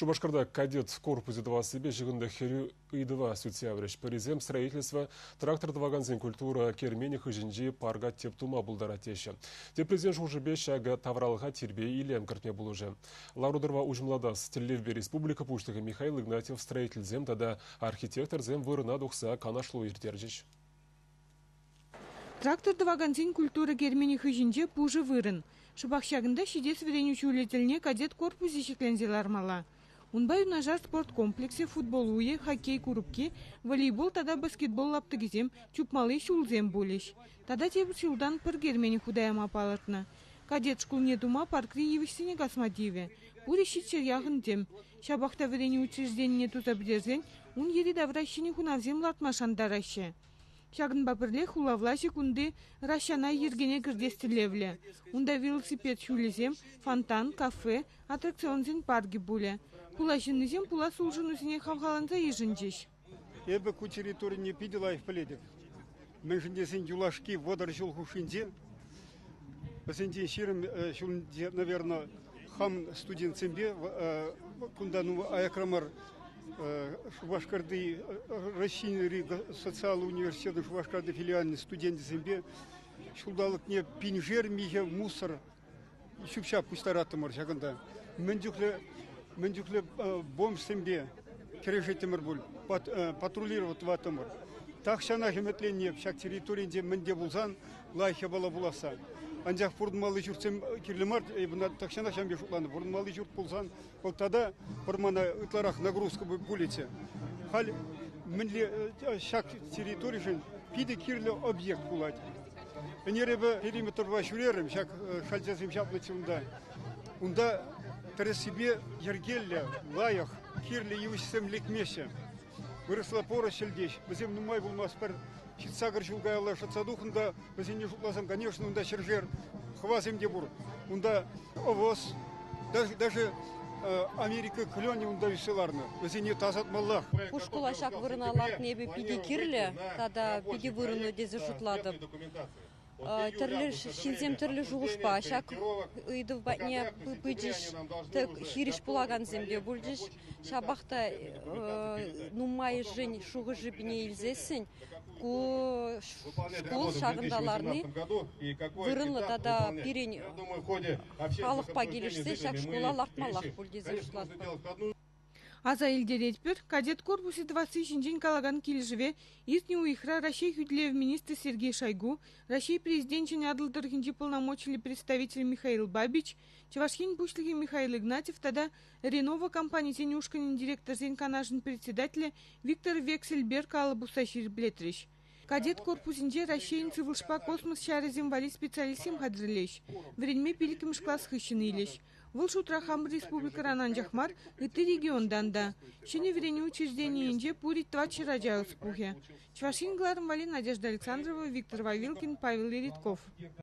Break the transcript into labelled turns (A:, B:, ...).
A: Шупашкарта кадет корпусӗ тӑвассипе ҫыхӑннӑ хӗрӳ ыйтӑва сӳтсе яврӗҫ. Пӗрисем строительство, трактор тӑвакансен культура керменӗ хыҫӗнчи парка тӗп тума пултарать теҫҫӗ. Теприсен шухӑшӗпе ҫакӑ тавралӑха тирпей-илем кӗртме пулӑшӗ. Лару-тӑрӑва уҫӑмлатас тӗллевпе республика Пуҫлӑхӗ Михаил Игнатьев строительсем тата архитекторсем вырӑна тухса канашлу ирттерчӗҫ.
B: Трактор тӑвакансен культура керменӗ хыҫӗнче пушӑ вырӑн. Шӑпах ҫакӑнта ҫитес вӗренӳ ҫулӗ тӗлне кадет корпусӗ ҫӗкленсе лармалла. Унпа юнашар спорт комплексӗ, футбол уйӗ, хоккей курупки, волейбол тата баскетбол лаптӑкӗсем, чупмалли ҫулсем пулӗҫ. Тата тепӗр ҫултан пӗр кермене хута яма палӑртнӑ. Кадет шкулне тума паркри йывӑҫсене касма тивӗ. Пурӗ 700 яхӑн тӗм. Ҫапах та вӗренӳ учрежденине туса пӗтерсен ун йӗри-тавра ҫӗнӗ хунавсем лартма шантараҫҫӗ. Ҫакӑнпа пӗрлех хула влаҫӗ кунти ращана йӗркене кӗртес тӗллевлӗ. Унта велосипед ҫулӗсем, фонтан, кафе, аттракционсен паркӗ пулӗ. Хула ҫыннисем пулас улшӑнусене хавхаланса йышӑнчӗҫ.
C: Эпӗ ку территорине питӗ лайӑх пӗлетӗп. Мӗншӗн тесен юлашки 30 ҫул хушшинче вӗсенчен 20 ҫулӗнче, наверное, хам студентсемпе кунта аякра мар Шупашкарти Российӑри социаллӑ университетӑн Шупашкарти филиалӗн студенчӗсемпе ҫулталӑкне пиншер михӗ мусор ҫӳп-ҫап пуҫтараттӑмӑр ҫакӑнта. Мӗн чухлӗ, мӗн чухлӗ бомжсемпе кӗрешеттӗмӗр пуль, патрулировать тӑваттӑмӑр. Тахҫанах ӗмӗтленнӗ ҫак территоринче мӗн те пулсан лайӑх япала пуласса. Анчах пурӑнмалли ҫуртсем кирлӗ мар, эпӗ тахҫанах ҫавӑн пек шутланӑ. Пурӑнмалли ҫурт пулсан вӑл тата вӑрмана ытларах нагрузка пулӗччӗ. Халь мӗнле ҫак территоришӗн питӗ кирлӗ объект пулать. Ӗнер эпӗ периметрпа ҫӳрерӗм, ҫак шалчасем ҫапнӑччӗ унта. Унта тӗрӗссипе йӗркеллӗ, лайӑх, кирлӗ йывӑҫсем лекмеҫҫӗ. Вырӑсла порос ҫӗлтеҫ. Вӗсем нумай пулмасть пӗр 78 ҫул каялла шӑтса тухнӑ та вӗсене шутласан, конечно, унта ҫӗршер хӑвасем те пур. Унта ӑвӑс, даже Америка кленӗ унта ӳссе ларнӑ. Вӗсене тасатмаллах.
D: Ку шкула ҫак вырӑна лартни эпӗ питӗ кирлӗ тата питӗ вырӑнлӑ тесе шутлатӑп. Тӗрлӗ ҫынсем тӗрлӗ шухӑшпа ҫак ыйту патне пычӗҫ, хирӗҫ пулакансем те пулчӗҫ. Ҫапах та нумайӑшӗн шухӑшӗпе илсессӗн ку шкул ҫакӑнта ларни вырӑнлӑ тата пирӗн халӑхпа килӗшсе ҫак шкула лартмаллах пуль тесе шутлатпӑр.
B: Аса илтеретпӗр, кадет корпусӗ тӑвасси ҫинчен калакан килӗшӗве иртнӗ уйӑхра Раҫҫей хӳтӗлев министрӗ Сергей Шойгу, Раҫҫей Президенчӗн Атӑл тӑрӑхӗнчи полномочиллӗ представителӗ Михаил Бабич, Чӑваш Ен Пуҫлӑхӗ Михаил Игнатьев тата Ренова компанисен ушкӑнӗн директорсен канашӗн председателӗ Виктор Вексельберг алӑ пусса ҫирӗплетрӗҫ. Кадет корпусӗнче Раҫҫейӗн сывлӑшпа космос ҫарӗсем валли специалистсем хатӗрлӗҫ. Вӗренме пиллӗкмӗш класс хыҫҫӑн илӗҫ. Вӑл шутра хамӑр республикӑран анчах мар, ытти регионтан та. Ҫӗнӗ вӗренӳ учрежденийӗнче пурӗ 400 ача ӑс пухӗ. Чӑваш Ен кӑларӑм валли Надежда Александрова, Виктор Вавилкин, Павел Еритков.